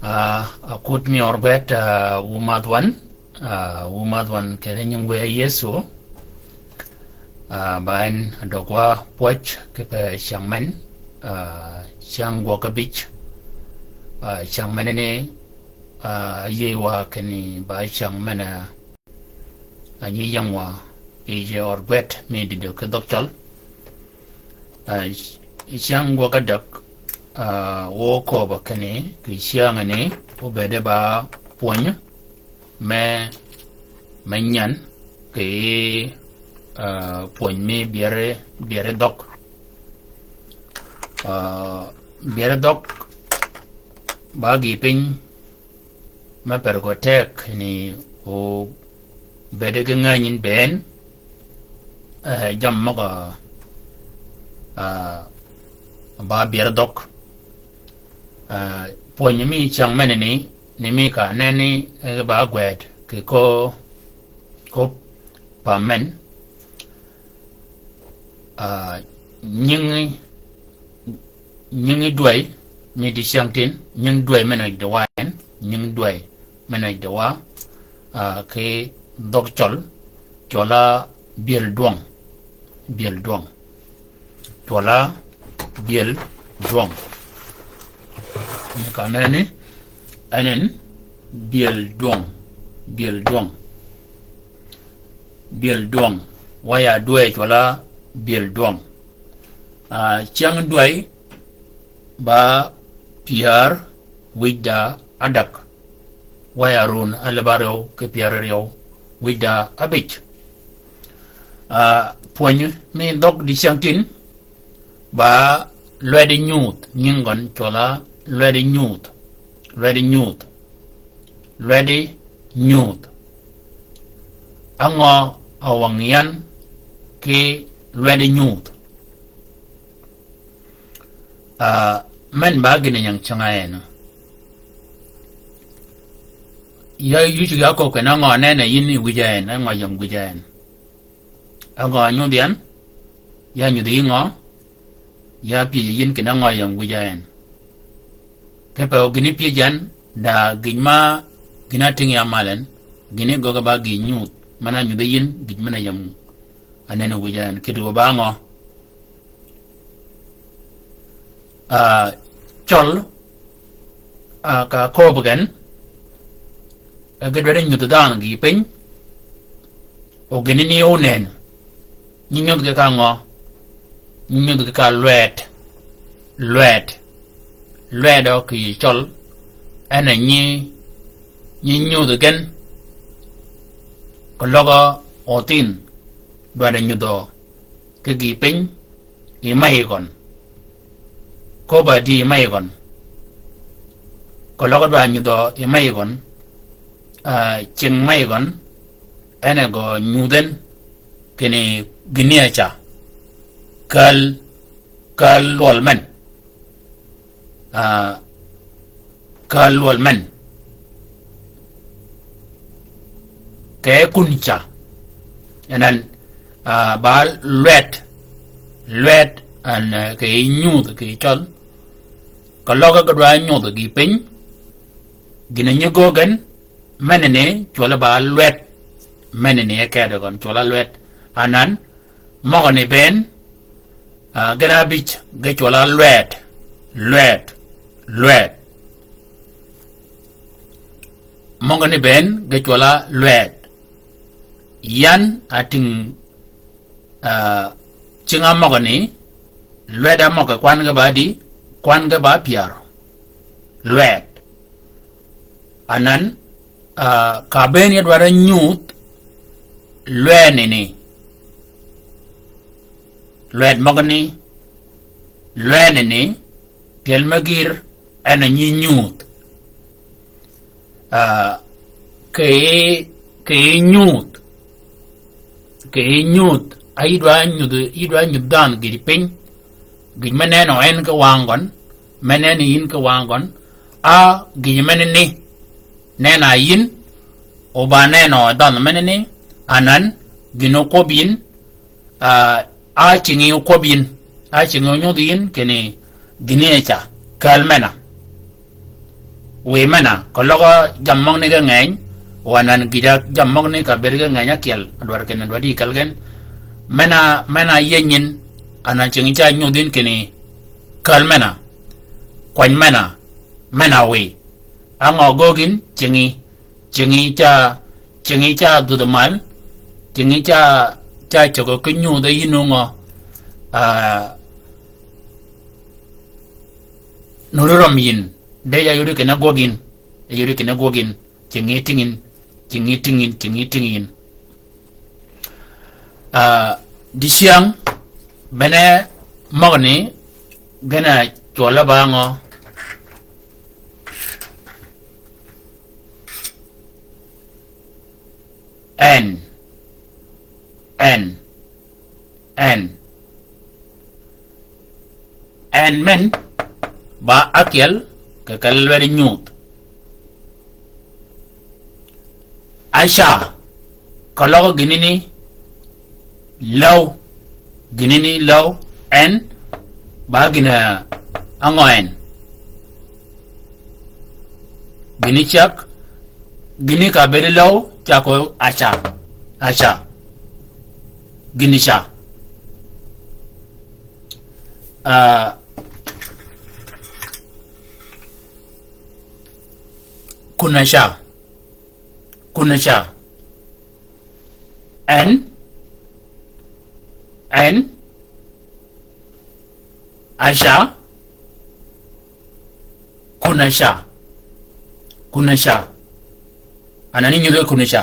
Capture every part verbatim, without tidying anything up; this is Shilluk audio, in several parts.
Ah, akut mi ørgwed, ah, wu madh wan, ah, wu madh wan kì ri nying wë Yëso. Ah, ba en døg wa pwøj kipe cyäng men, ah, cyäng gwøg abij. Ah, cyäng men ni, ah, yï wa kinni ba cyäng men, ah, a nyi yängwa yi je ørgwed mi dïdø ki dhøg Cøl. Ah, cyäng gwøg adäg, ah, wø köbø kinni, kì cyäng ni, obëëde ba pwöny, me, me nyan, kì, ah, pwöny mi byeri, byeri dhøg. Ah, byeri dhøg, ba gïï piny, me per gø teg ni obëëde ki ngänyin bënn, eh, jammì møg-a, ah, ba byeri dhøg. Ah, pwöny mi cyäng men ni, ni mi ka nenni, eh, ba gwed, kì ko, ko pa men, ah, nyingi, nyingi dwäy, mi di cyängtïn, nyingi dwäy men-a dø wa en, nyingi dwäy men-a dø wa, ah, ki dhøg Cøl, cwøl-a byel dwøng, byel dwøng. Cwøl-a byel dwøng. Ka nenni, en en byel dwøng, byel dwøng. Byel dwøng. Wa ya dwäy cwøl-a byel dwøng. Ah, cyäng dwäy ba pyär wïj da adäg. Wa ya run alib aryøw ki pyär aryøw wïj da abij. Ah, pwöny mi dhøg di cyängtïn, ba lwedi nyuudh, nying gøn cwøl-a lwedi nyuudh, lwedi nyuudh, lwedi nyuudh. Á ngø a wang yan ki lwedi nyuudh? Ah, men ba gïn-a nyäng cyäng-a en. Ya yïj ya kööb kinni á ngø nenni yïn wïj-a en, á ngø yäng wïj-a en. Á ngø nyudh yan, ya nyudhi ngø, ya pyëj yïn kinni á ngø yäng wïj-a en. Kipe o gïn-a pyëj yan, da gïj ma gïn-a tïngi ya mal en, gïn-a göggi ba gï nyuudh, men-a nyudhi yïn, gïj men-a yäng a nenni wïj-a en, kiddi wa ba ngø. Ah, Cøl, ah, ka kööb gen, e ge dwaddi nyudhi dhanhø gï piny, o gïn-a ni ónenni. Nyi nyudh gi ka ngø? Nyi nyudh gi ka lwed, lwed, lwed ø kì Cøl, en a nyi, nyi nyudh gen, keløg ø othin, dwaddi nyudhø ki gï piny, i mayi gøn. Köbb-a di i mayi gøn. Keløg dwaddi nyudhø i mayi gøn, ah, cing mayi gøn, en a gø nyudh en, kinni gïn-a ca. Käl, käl lwøl men. Ah, käl lwøl men. Kì kun ca. En an, ah, ba lwed, lwed an, eh, kì nyudh kì Cøl. Keløg ge dwaddi nyudhø gï piny. Gïn-a nyi göggi gen, men ni, cwøl-a ba lwed. Men ni e kede gøn, cwøl-a lwed. Anan, møgø ni bënn, ah, gen abij, ge cwøl-a lwed, lwed, lwed. Møgø ni bënn, ge cwøl-a lwed. Yan a tïng, ah, cinga møgø ni, lwed-a møgø kwan ge ba di, kwan ge ba pyär. Lwed. Anan, ah, ka bënn ya dwaddi nyudh, lwedni ni. Lwed møgø ni, lwedni ni, tyel me gïr, en a nyi nyudh. Ah, kì, kì nyudh. Kì nyudh. A yï dwaddi nyudh, yï dwaddi nyudh dhanhø gïj piny. Gïj me nenø en ki wang gøn. Me nenø yïn ki wang gøn. A gïj men ni. Nenø yïn. O ba nenø dhanhø men ni. Anan. Gïn-a ókwøb yïn. Ah, a cingi ókwøb yïn, a cingi ónyudh yïn, kinni gïn-a ca, käl men-a. Wiy men-a, keløg jammì møgani ge ngeny, wa nan gïjø jammì møgani ka bëëd ge ngeny ákyel, dwarø kinni dwaddi kelli gen. Men-a, men-a yie nying, anan cingi ca nyudh yïn kinni, käl men-a, kwany men-a, men-a wiy. Á ngø göggi yïn, cingi, cingi ca, cingi ca dhudhø mal, cingi ca, ca cögø ki nyudh yïn nungø, ah, nuri røm yïn, de ya yudi kinni gwøg yïn, ya yudi kinni gwøg yïn, cingi tïng yïn, cingi tïng yïn, cingi tïng yïn. Ah, dicyäng, bene møgani, gen-a cwøllø ba ngø. En. En. En. En men, ba ákyel, kì kelli lwedi nyudh. Aca, keløg gïnani, läw, gïnani läw, en, ba gïn-a, á ngø en. Gïni cäg, gïni ka bëëdi läw, ca köö aca. Aca. Gïni ca. Ah, kun aca. Kun aca. En. En. Aca. Kun aca. Kun aca. Anan nyudhi kun aca.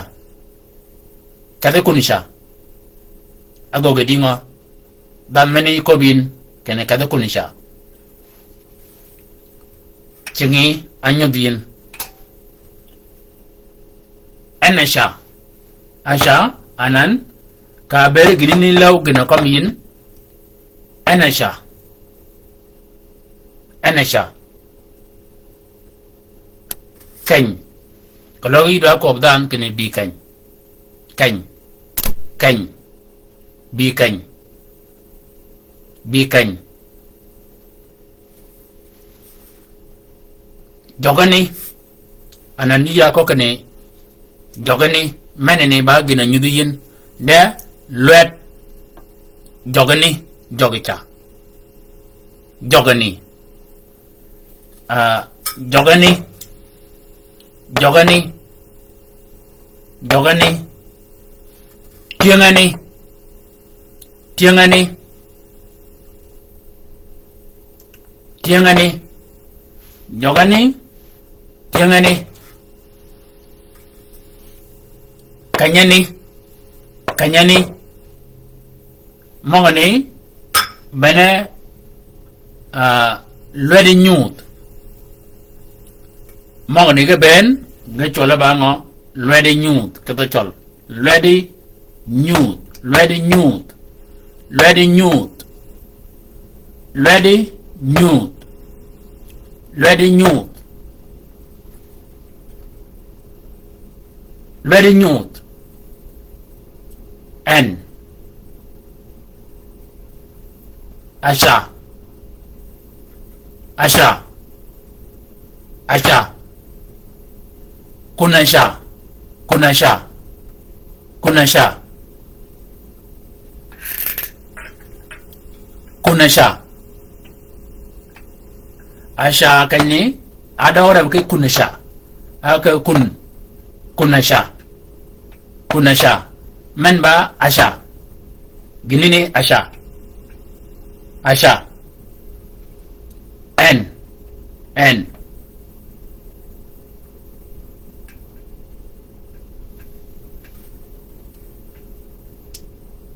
Kedhi kun aca. Agöggi dïngø. Dhanhø men-a yï köbbi yïn, kinni kedhi kun aca. Cingi ányudh yïn. En aca. Aca, anan, ka bëëd gïnani läw gïn-a kømmi yïn. En aca. En aca. Keny. Keløg yï dwa köbbi dhanhø kinni bï keny. Keny. Keny. Bï keny. Bï keny. Jøgani. Anan yï ya köög kinni. Jøgani. Men-a ni ba gïn-a nyudhi yïn. De lwed. Jøgani. Jøggi ca. Jøgani. Ah, jøgani. Jøgani. Jøgani. Tyëngani. Tyëngani. Tyëngani. Jøgani. Tyëngani. Kenyani. Kenyani. Møgani, bene, ah, lwedi nyudh. Møgani ge bënn, ge cwølle ba ngø, lwedi nyudh, kidhø cøl. Lwedi nyudh, lwedi nyudh, lwedi nyudh, lwedi nyudh, lwedi nyudh. Lwedi nyudh. En. Aca. Aca. Aca. Kun aca. Kun aca. Kun aca. Kun aca. Aca keny ni, a døøg reb ki kun aca. A ke kun. Kun aca. Kun aca. Men ba aca. Gïnani aca. Aca. En. En.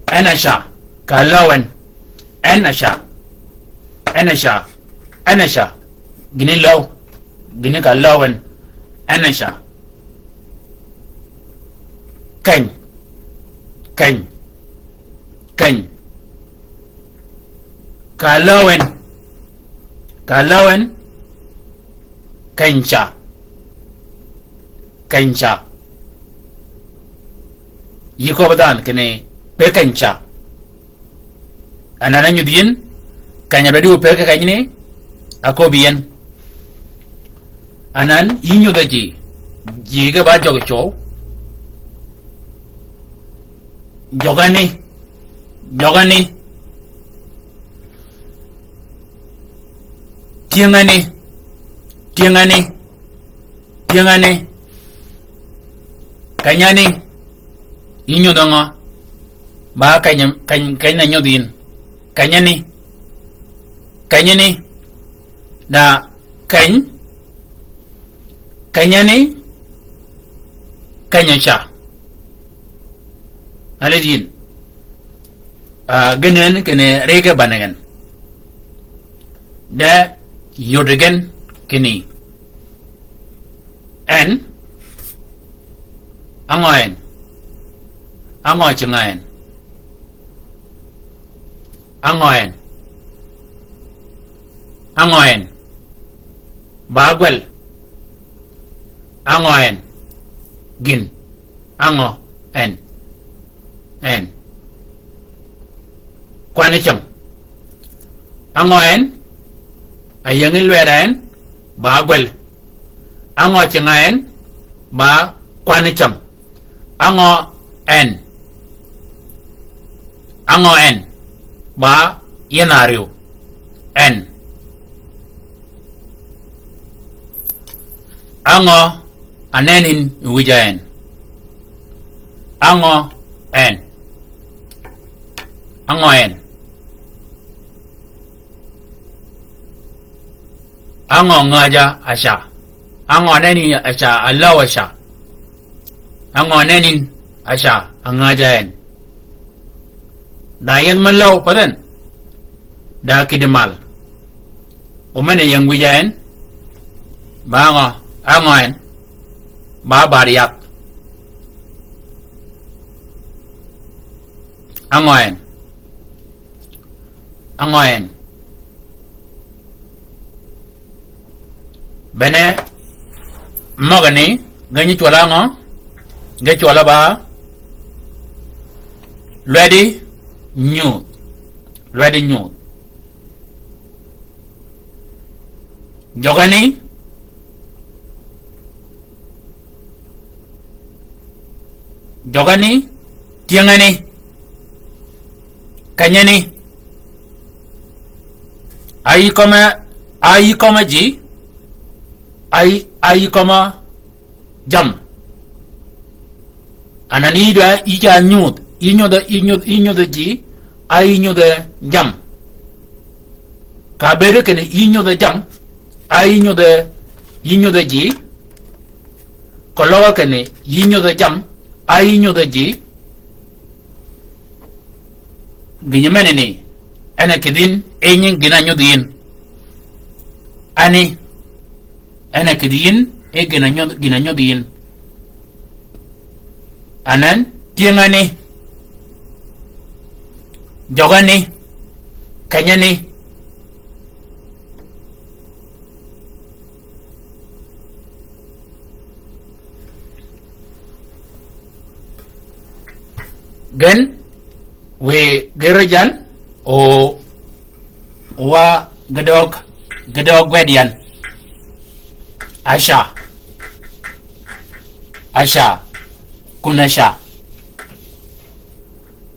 En aca. Ka läw en. En aca. En aca. En aca. Gïni läw. Gïni ka läw en. En aca. Keny. Keny. Keny. Ka läw en. Ka läw en. Keny ca. Keny ca. Yï köbbi dhanhø kinni, pe keny ca. Anan a nyudh yïn, keny-a be di ópe ki kenyni, a köbbi yïn. Anan, yï nyodhø ji. Ji ge ba jøg cwøw. Jøgani. Jøgani. Tyëngani. Tyëngani. Tyëngani. Kenyani. Yï nyodhø ngø? Ba keny, keny, keny na nyodh yïn. Kenyani. Kenyani. Da keny. Kenyani. Keny ca. Alidin. Ah, ginen kene rege banegen. De yodegen kini. En. Angø en? Angø cinga en? Angø en? Angø en? Ba gwel. Angø en? Gïn. Angø en? En. Kwani cam. Angø en? Ayeng lweda en, ba gwel. Angø cinga en, ba kwani cam. Angø en? Angø en? Ba yen ariw. En. Angø anenin wïja en? Angø en? Angø en? Angø ngäja aca? Angø anenin aca, aløw aca? Angø anenin aca, angäja en? Da yeth me løw path en. Da kidi mal. O men-a yeng wïja en. Ba angø, angø en? Ba bar yath. Angø en? Angø en? Bene møgani, ge nyi cwøl angø? Ge cwøl ba lwedi nyudh. Lwedi nyudh. Jøgani, jøgani, tyëngani, kenyani. Ayi kømmi, ayi kømmi ji, ayi, ayi kømmi jam. Anan yï dwa, yï ca nyudh, yï nyudh, yï nyudh, yï nyudh ji, a yï nyudh jam. Ka bëëd kinni yï nyudh jam, a yï nyudh, yï nyudh ji. Keløg kinni yï nyudh jam, a yï nyudh ji. Gïnyi menani, en a kïdhi yïn, e nyi gïn-a nyudh yïn. Ani, en a kïdhi yïn, e gïn-a nyudh, gïn-a nyudh yïn. Anan, tyëngani, jøgani, kenyani. Gen, wiy gïrø jan, o wa gidøg, gidøg gwed yan. Aca. Aca. Kun aca.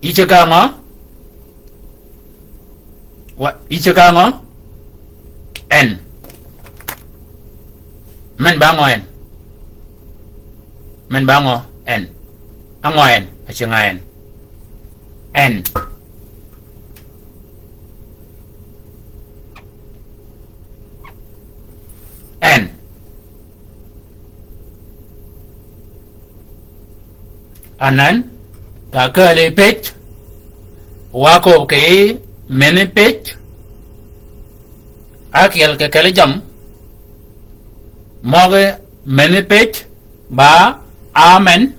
Ice ka ngø? Wa, ice ka ngø? En. Men ba ngø en? Men ba ngø en? Angø en? Ace nga en? En. En. Anan, ka kääl yi pëj, wa kööb kì yij meni pëj, ákyel kì kelli jammì, møgi meni pëj, ba, amen,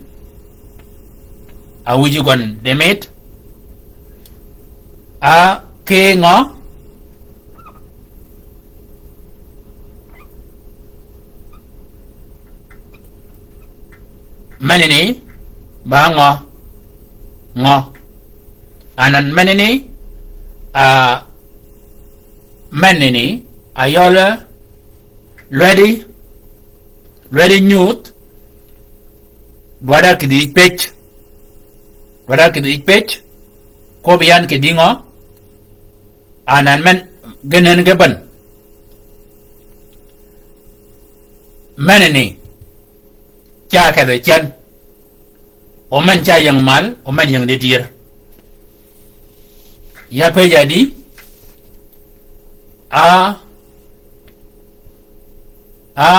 a wïj gøn di mit, a ki ngø, Menani ba ngø? Ngø. Anan menani, a, menani, a yøl lwedi, Lwedi nyuudh, dwadda kidhi yij pëj. Dwadda kidhi yij pëj. Kwøbbi yan kidhi ngø? Anan men, ginen ge bän. Menani, ca kedhe cen. O men ca ying mal, o men ying didyër. Ya pëj adi, a, a,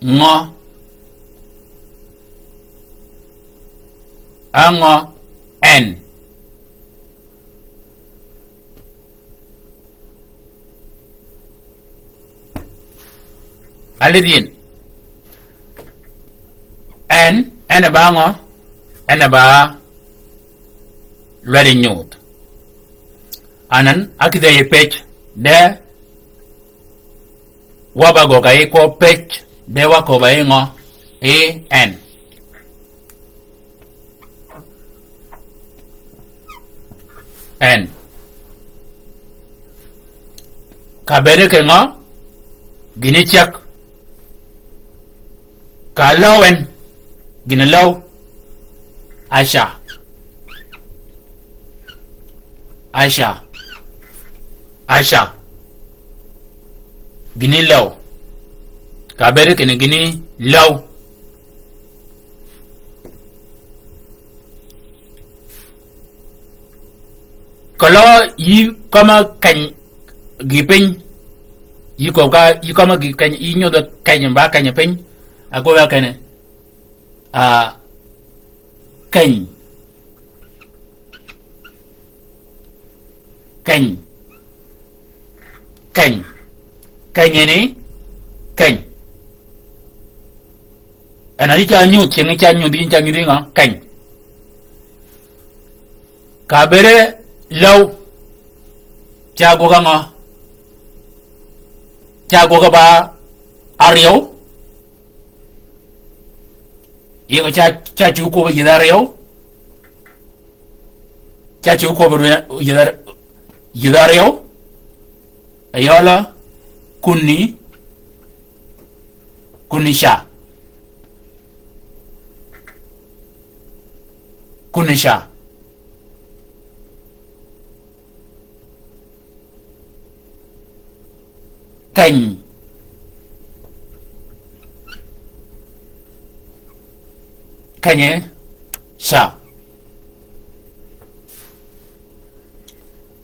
ngø, a ngø, en. Alidh yin. En, en e ba ngø? En e ba lwedi nyuudh. Anan, akidhi yi pëj, de, wa ba gøgga yi kwøb pëj, de wa köbba yi ngø? Yi en. En. Ka bëëde kì ngø? Gïni cäg. Ka läw en. Gïni läw. Aca. Aca. Aca. Gïni läw. Ka bëëde kinni gïni läw. Keløg yï kømmi keny gï piny. Yï köbbi ka, yï kømmi gï keny, yï nyodhi keny, ba keny piny. Akwøb ya kinni, a, keny. Keny. Keny. Keny ni, keny. En a yï ca nyudh, cingi ca nyudh, yï ca nyudh yi ngø? Keny. Ka bëëde läw, ca gwøg a ngø? Ca gwøg a ba áryew. Yï ngø ca, ca cu kwøb yïdh áryew. Ca cu kwøb yïdh áryew. Yøla kunni, kunni ca. Kunni ca. Keny. Kenyi ca.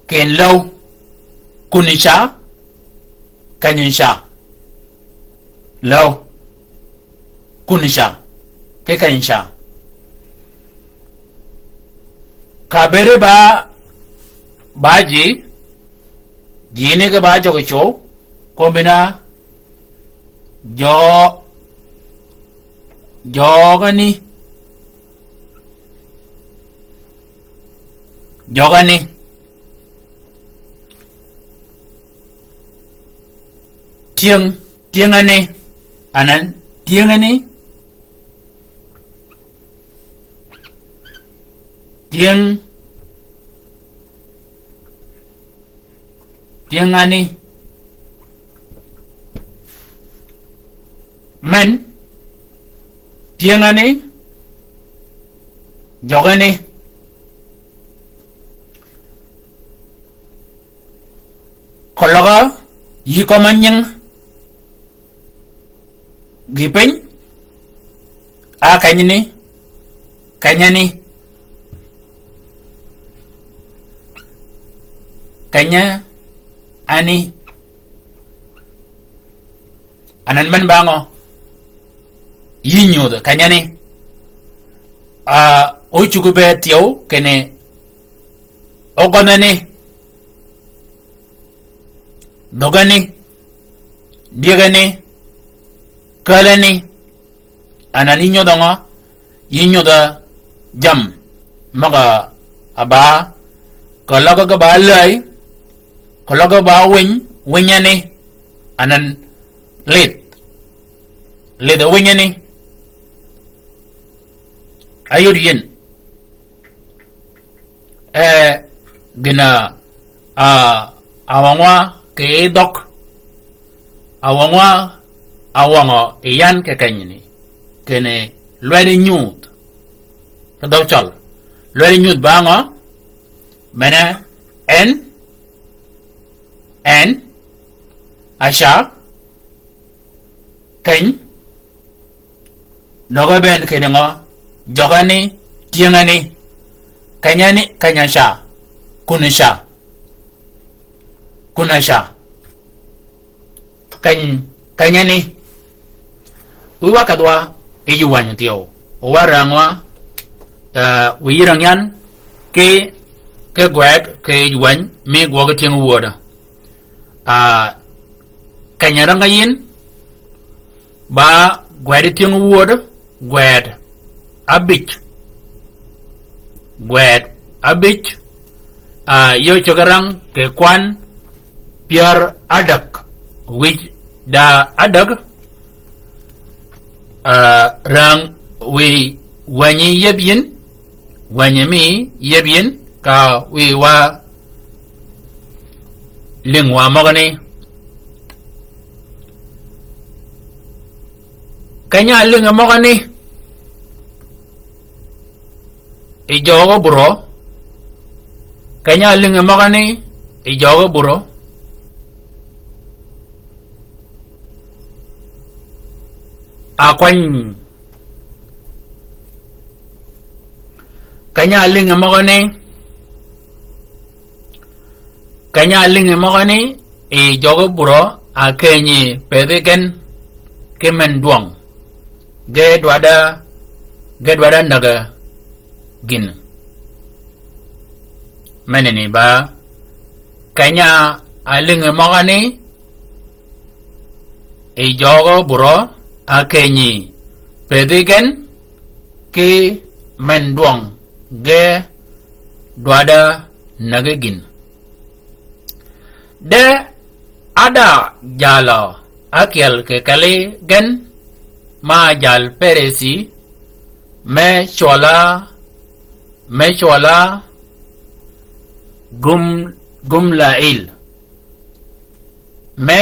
Kinni läw, kunni ca, kenyi ca. Läw, kunni ca, ki kenyi ca. Ka bëëde ba, ba ji, ji ni ge ba jøgi cwøw, kombina, jø, jøgani, jøgani. Tyëng, tyëngani, anan, tyëngani. Tyëng, tyëngani. Men, tyëngani, jøgani. Keløg yï kømmi nying gï piny, a kenyani, kenyani, kenyani. Anan men ba ngø? Yï nyudh kenyani. A, ócuggi be tyew kinni, ogønhani, dhøgani, dyëgani, kälani. Anan yï nyodhø ngø? Yï nyodhø jammì møg-a ba, keløg ge ba läy, keløg ge ba winy, winyani, anan lidh, lidh winyani. Ayod yïn. E, gïn-a, a, awøngwa kì dhøg, awøngwa, awøngø yi yan kì kenyni, kinni lwedi nyudh. Kì dhøg cøl, lwedi nyudh ba ngø? Mene, en, en, aca, keny, nøge ben kinni ngø? Jøgani, tyëngani, kenyani, keny-a ca, kun-a ca, kun-a ca. Keny, kenyani. Wi wa kedhwa yij wänyi thyew. Wa rangwa, eh, wi yïrang yan, ki, ki gwed, ki yij wänyi, mi gwøg tyëng wödø. Ah, keny-a rang-a yïn, ba gwed tyëng wödø, gwed abij. Gwed abij, ah, yø cøg rang kì kwan pyär ádäg wïj da ádäg, ah, rang wi wänyi yeb yïn, wänyi mi yeb yïn, ka wi wa lïng wa møgani. Keny-a lïngi møgani yi jøøg bürø. Keny-a lïngi møgani yi jøøg bürø. Akwany. Keny-a lïngi møgani. Keny-a lïngi møgani yi jøøg bürø, akenyi pëthi gen ki men dwøng. Ge dwadda, ge dwadda näge gïn. Menani ba, keny-a lïngi møgani yi jøøg bürø, akenyi pëthi gen ki men dwøng, ge dwadda näge gïn. De ada jalø ákyel kì kelli gen, ma jal Peresi, me cwøla, me cwøla Gum-, Gumlail. Me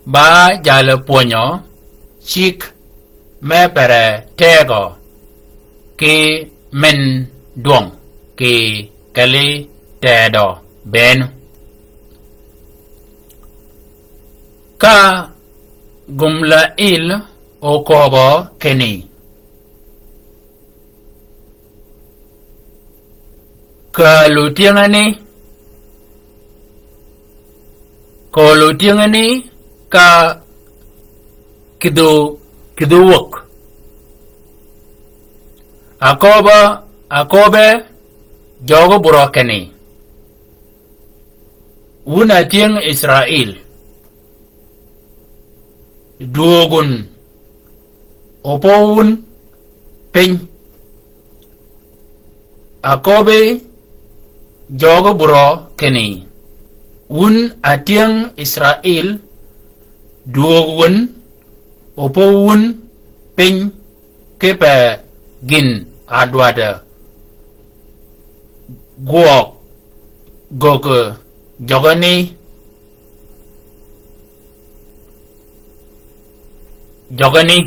ba jalø pwönyø cigg me pere tegø ki men dwøng kì kelli tedø bënn. Ka Gumlail oköbbø kinni, Ka lutyëngani, ka lutyëngani ka kidhu, kidhu wäg. Aköbbe, aköbbe jøøg bürø kinni, wun atyëng Israil, dwöög wun, opöw wun piny. Aköbbi jøøg bürø kinni, wun atyëng Israil, dwöög wun, opöw wun piny, kipe gïn adwaddi gwøg, göggi jøgani, jøgani.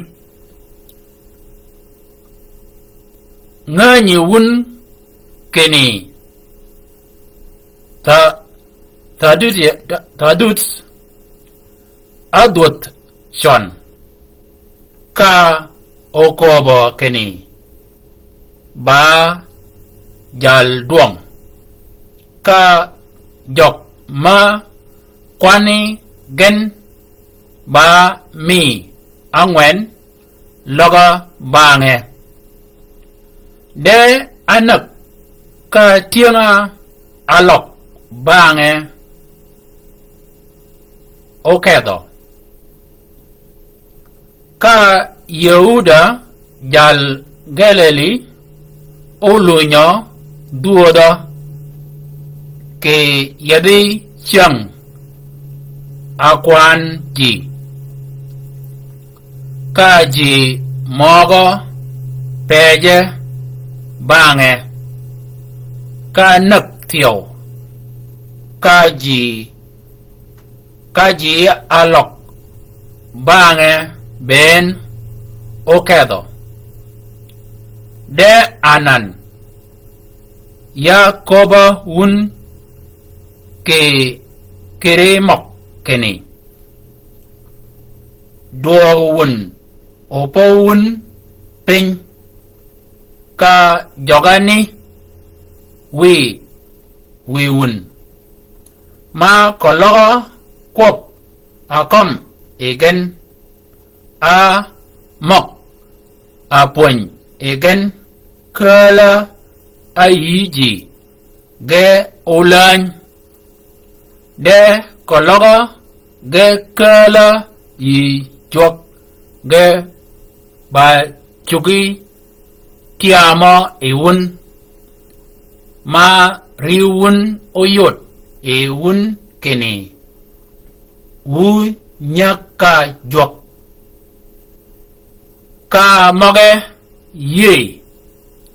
Ngänyi wun kinni, tha, thadhut, tha, thadhut, adhwödh cøn. Ka oköbbe kinni, ba jal dwøng. Ka jøg ma kwanni gen ba mi ángwen løg bangø. De ánäg ka tyëng-a áløg bangø ókedhø. Ka Yehuda jal Galili ólönyø dhwödhø kì yethi cyäng akwan ji. Ka ji møgø pëje bangø, ka näg thyew, ka ji, ka ji áløg bangø bënn ókedhø. De anan, ya köbb-a wun kì, kì ri møg kinni, dwøøg wun opø wun piny, ka jøgani wiy, wiy wun. Ma keløg-a kwøb a kømmi yi gen, a møg a pwönyi yi gen, kääl-a áyï ji ge óläny. De keløg-a ge kääl-a yï jwøk ge ba cuggi tyamø yi wun, ma riw wun óyod yi wun kinni, wu nyäg ka jwøk. Ka møge yïëy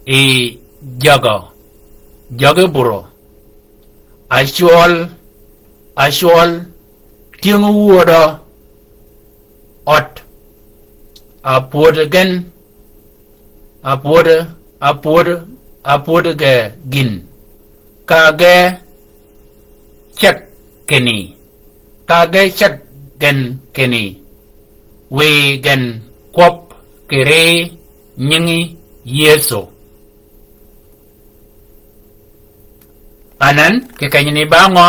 yi jagø, jaggi burø, acwøl, acwøl tyëng wödø ød, a pwöd gen, a pwöd, a pwöd, a pwöd ge gïn, ka ge ceg kinni, ka ge ceg gen kinni, wiy gen kwøb kì ri nyingi Yëso. Anan, kì kenyani ba ngø?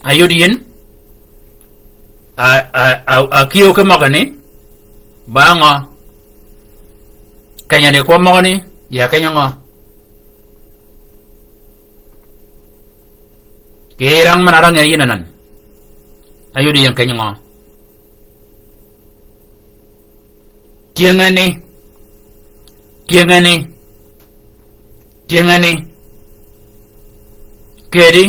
Ayod yïn, a, a, a, a kïw ki møgani, ba ngø? Kenyani kwøb møgani, ya keny ngø? Kì rang men-a rang yïn anan. Ayod yïn keny ngø? Tyëngeni, tyëngeni, tyëngeni, kedi.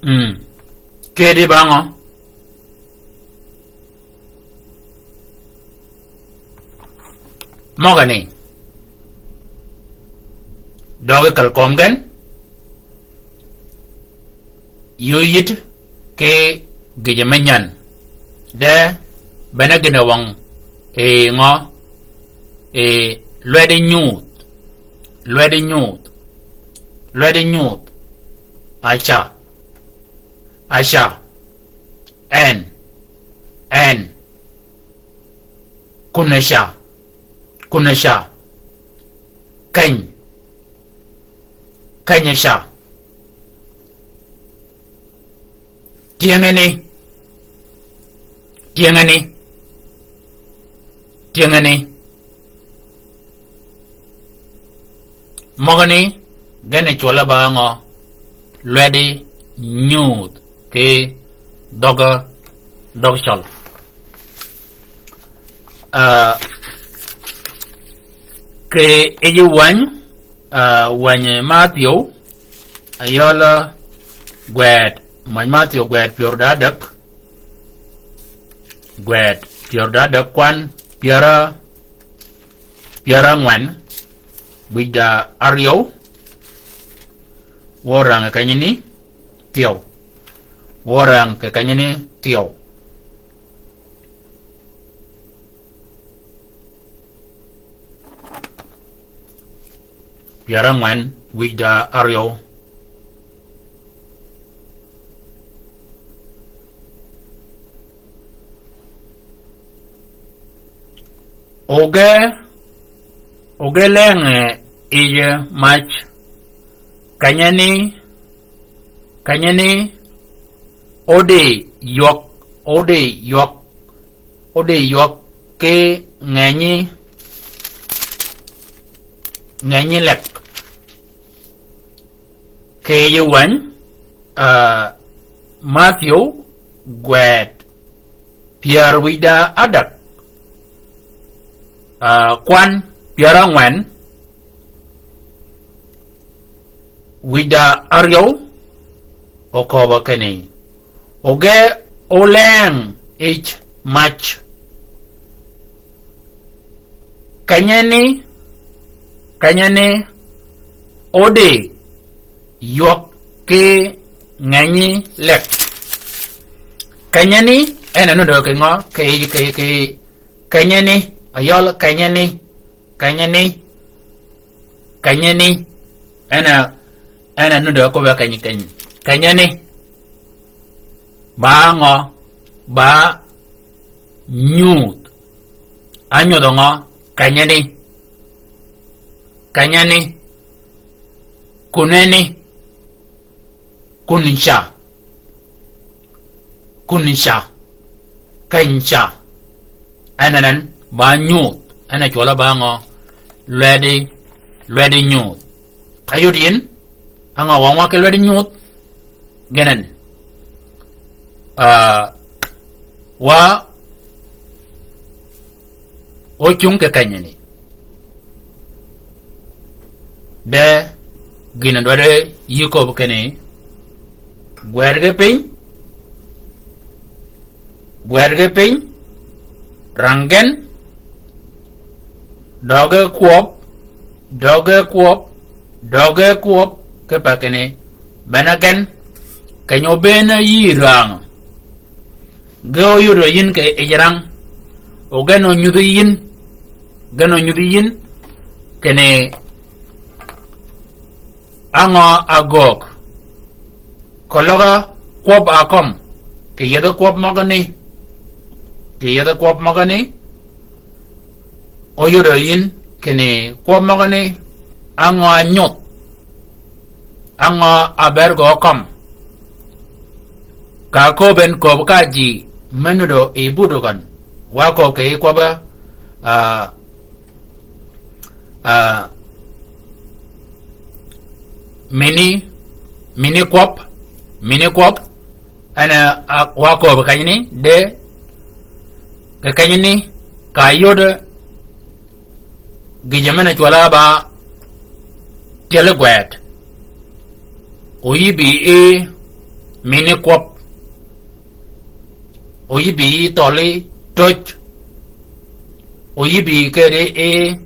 Mm. Kedi ba ngø? Møgani. Døgi kal kömi gen. Yï óyïd ki gïjø me nyän. De bene gïn-a wøng yi ngø? Yi lwedi nyuudh. Lwedi nyuudh. Lwedi nyuudh. Aca. Aca. En. En. Kun-a ca. Kun-a ca. Keny. Keny-a ca. Tyëngeni. Tyëngeni. Tyëngeni. Møgani, gen-a cwøl-a ba ngø? Lwedi nyuudh ki dhøg, dhøg cøl. Ah, kì yij wäny, ah, wäny Mathiu, ayøl, ah, gwed, møny Mathiu gwed pyär da däg, gwed pyär da däg kwan, pyär, pyär ángwen, wïj da áryew, wø rang kenyani, thyew. Wø rang kì kenyani thyew. Pyär ángwen wïj da áryew. Oge, oge leng, eh, yij mac. Kenyani, kenyani, ódi ywøg, ódi ywøg, ódi ywøg ki ngenyi, ngenyi lek. Kì yij wäny, ah, Mathiu gwed pyär wïj da ádäg, ah, kwan pyär ángwen wïj da áryew, oköbb-a kinni, oge oleng yij mac. Kenyani, kenyani, ódi ywøg ki ngenyi lek. Kenyeni, en a nuddø kì ngø, kì, kì, kì, kenyeni, ayøl kenyeni, kenyeni, kenyeni, en a, en a nuddø kobbe kenyi, kenyi, kenyeni. Ba ngø, ba nyudh. Anyudh ngø, kenyeni. Kenyeni. Kuneni. Kuncha. Kuncha. Kencha. En a nen, ba nyudh. En a cwøl-a ba ngø, lwedi, lwedi nyudh. Ka yod yin, a ngø wa ngwa ki lwedi nyudh. Ginen. Ah, wa ocung kì kenyeni. De gïn-a dwaddi yï köbbi kinni, gwed gi piny, gwed gi piny, rang gen, døge kwøb, døge kwøb, døge kwøb, kipe kinni, bene gen, keny-a obëën yï rangø. Ge oyudo yin kì yij rang. O gen onyudhi yin. Gen onyudhi yin. Kinni a ngø agöög. Keløg-a kwøb a kømm. Kì yethi kwøb møgani. Kì yethi kwøb møgani. Oyudo yin kinni kwøb møgani, a ngø anyudh, a ngø aber gø kømm. Ka köbben köbbi ka ji me nuddø yi buti gøn. Wa köbbi kì yij kwøbbe, ah, ah, mini, mini kwøb, mini kwøb. En a, a, wa köbbi kenyni, de, kì kenyni, ka yod gïjø men-a cwøl-a ba tyeli gwed. Oyïbbi yi mini kwøb. Oyïbbi yi thøli töj. Oyïbbi kedi yi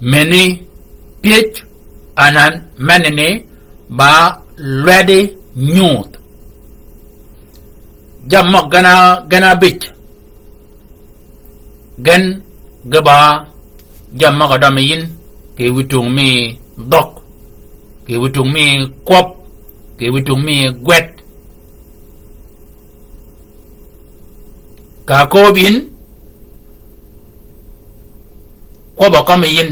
mini pyëj, anan menani ba lwedi nyudh. Jammì møg gen a, gen abij. Gen ge ba jammì møg-a dømmi yin, kì wi tung mi dhøg, kì wi tung mi kwøb, kì wi tung mi gwed. Ka köbbi yin, kwøb-a kømmi yin.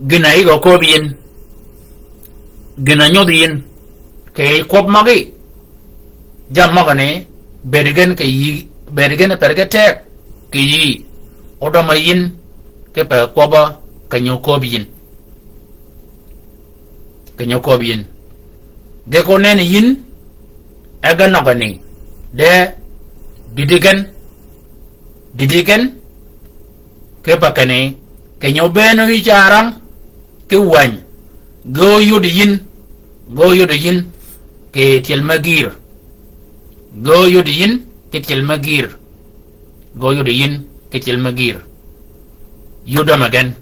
Gïn-a yïg-a köbbi yin. Gïn-a nyudhi yin. Kì yij kwøb møgí. Jammì møgani, bedi gen kì yï, bedi gen per ge teg kì yï. Odømmi yin, kipe kwøb-a, keny-a oköbbi yin. Keny-a oköbbi yin. Ge ko nenni yin, e ge nøgani. De, dïdi gen. Dïdi gen, kipe kinni, keny-a obëën yï carang, ki wäny, ge oyud yin, ge oyud yin, kì tyel me gïr. Ge oyud yin, ki tyel me gïr. Ge oyud yin, ki tyel me gïr. Yud dømmi gen,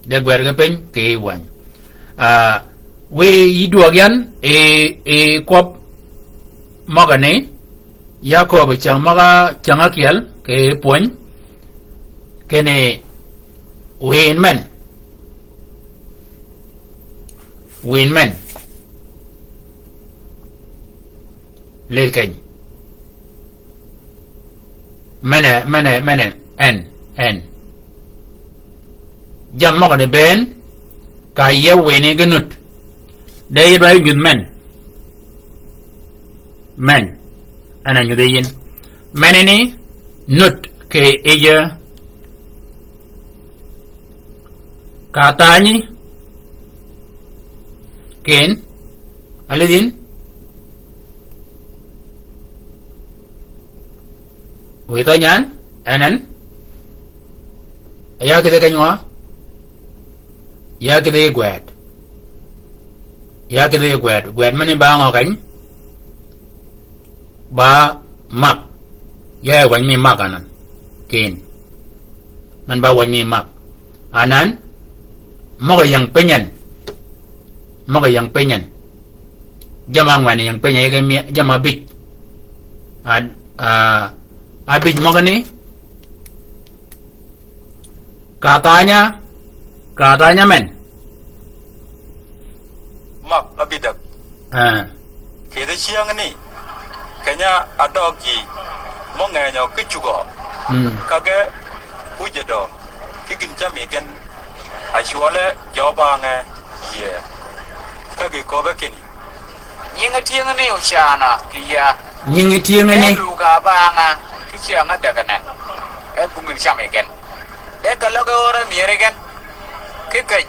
de gwer ge piny, kì wäny. Ah, wiy yï dwøg yan, e, e kwøb møgani, Yakob cäng møg-a, cäng ákyel, kì pwöny, kinni wïn men. Wïn men. Lïl keny. Mene, mene, mene, en, en. Jammì møgø ni bënn, ka yie wïni ge nut. De yie dwadd nyudh men. Men. En a nyudh yi yïn. Meneni nut kì yij. Ka thanyi. Ken. Alidh yïn. Wïtho nyan, en en. Ya kidhi keny ngø? Ya kidhi gwed. Ya kidhi gwed. Gwed mani ba ngø keny? Ba mak. Ya wany mi mak anan. Ken. Man ba wany mi mak. Anan, møg-a ying piny en. Møg-a ying piny en. Jamm-a ángwen ying piny en, yige mi-, jamm-a ábïj. A, a, ábïj møgani. Ka thanya, ka thanya men. Mak abïdäg. Eh. Kì yij cyängni, keny-a ádøøg ji, mø ngenyø ki cugø. Mm. Ka ge wïjø dø, ki gïn cam yi gen, a cwøle jø bangø yie. Ka gï köbbe kinni. Nyingi tyëngeni ocanø kì yia. Nyingi tyëngeni. E lugø bangø, ki cyäng ádäg nen. E bung gïn cam yi gen. De ka løg e ör e myëri gen. Ki keny,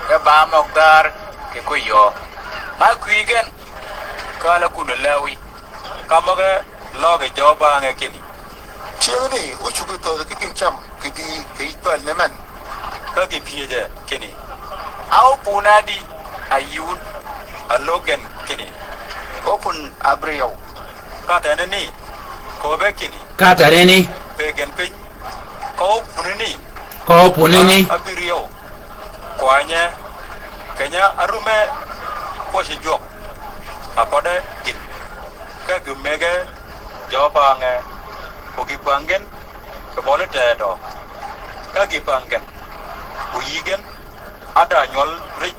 ge ba møg dhar, kì kwï yöö. Ma kwï gen, kääl-a kun-a läwi. Ka møg-a løg yi jø bangø kinni. Tyëngeni, ócuggi thödhi ki gïn cam, kì dï, kì yij päl ni men. Ka gï pyëjø kinni. A opun ádï, a yï wun. A lög gen kinni. Opun abïryew. Ka tene ni, köbbe kinni. Ka tene ni. Pe gen piny. Ka opun ni. Ka opun ni. Abïryew. Kwanye, keny-a árume kwøcci jwøk, a pøde gïn. Ka gï mëgge jø bangø, ko gï pang gen, kì bøli tedø. Ka gï pang gen, ko yï gen, a da nywøl rij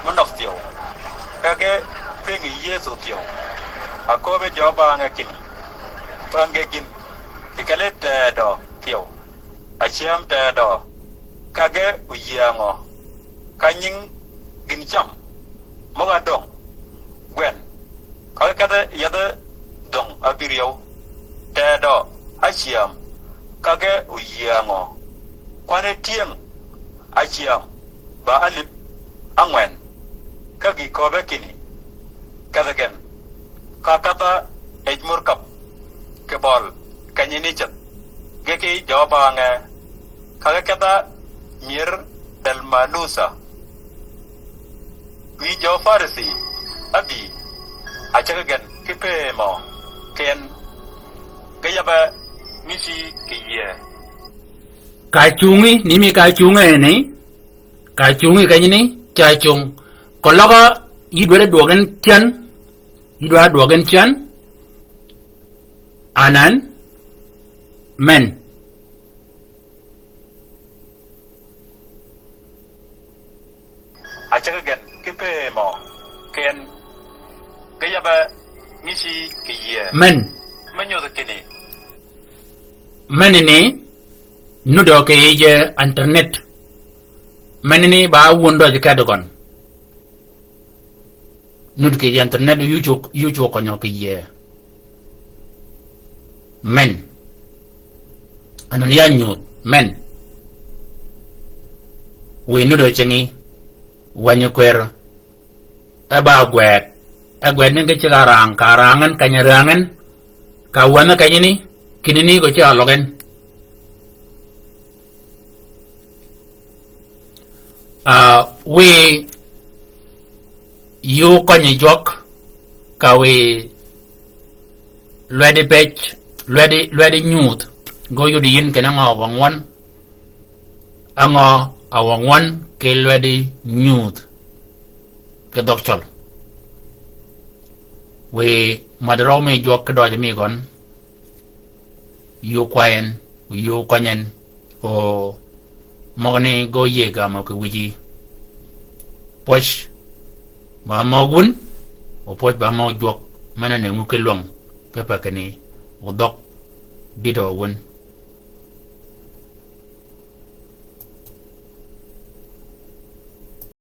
me nøg thyew. Ka ge pïngi Yëso thyew. A köbbi jø bangø kinni, pang ge gïn, kì kelli tedø thyew. A cyäm tedø, ka ge oyiengø, ka nying gïn cam, møg-a döng, gwen, ka ge kedhe yethi dhöng abïryew, tedø, a cyäm, ka ge oyiengø, kwanni tyëng, a cyäm, ba alïp, ángwen, ka gï köbbe kinni, kedhi gen, ka kedha yij murkab, kì bøl, kenyini ceth, ge ki jø bangø, ka ge kedha myër Dalmanutha. Wïj jø Farisi, ábï, a cäg gen, ki pëmø, ken, ge yabbe, mi ci kì yie. Ka cungi, ni mi ka cungi ni, Ka cungi kenyini, ca cung. Keløg yï dwaddi dwøg gen cen, yï dwaddi dwøg gen cen, anan, men. A cäg gen, ki pëmø, ken, ge yabbe, mi ci kì yie. Men. Me nyodhi kinni. Men ni, nudø kì yij internet. Men ni ba wun døj kedø gøn. Nud kì yij internet yï cwøk, yï cwøk kønyø kì yie. Men. Anan ya nyuth, men. Wiy nudø cingi, wänyi kwër. E ba gwed. E gwed ni ge ceg-a rang, ka rang en, keny-a rang en. Ka wänyi kenyini, kinini gø ceg-a løg en. Ah, wiy yï ókønyi jwøk, ka wiy lwedi pëj, lwedi, lwedi nyuth, ge óyud yïn kinni ngø wa ngwøn, ngø a wa ngwøn ki lwedi nyuth, ki dhøg cøl. Wiy mad røw mi jwøk ki døj mi gøn, yï ókway en, yï ókøny en, o møgani ge óyïe gamø kì wïji. Pwøj ba møg wun, o pwøj ba møg jwøk, men-a nengu ki lwäng, kipe kinni, o dhøg, dïdø wun,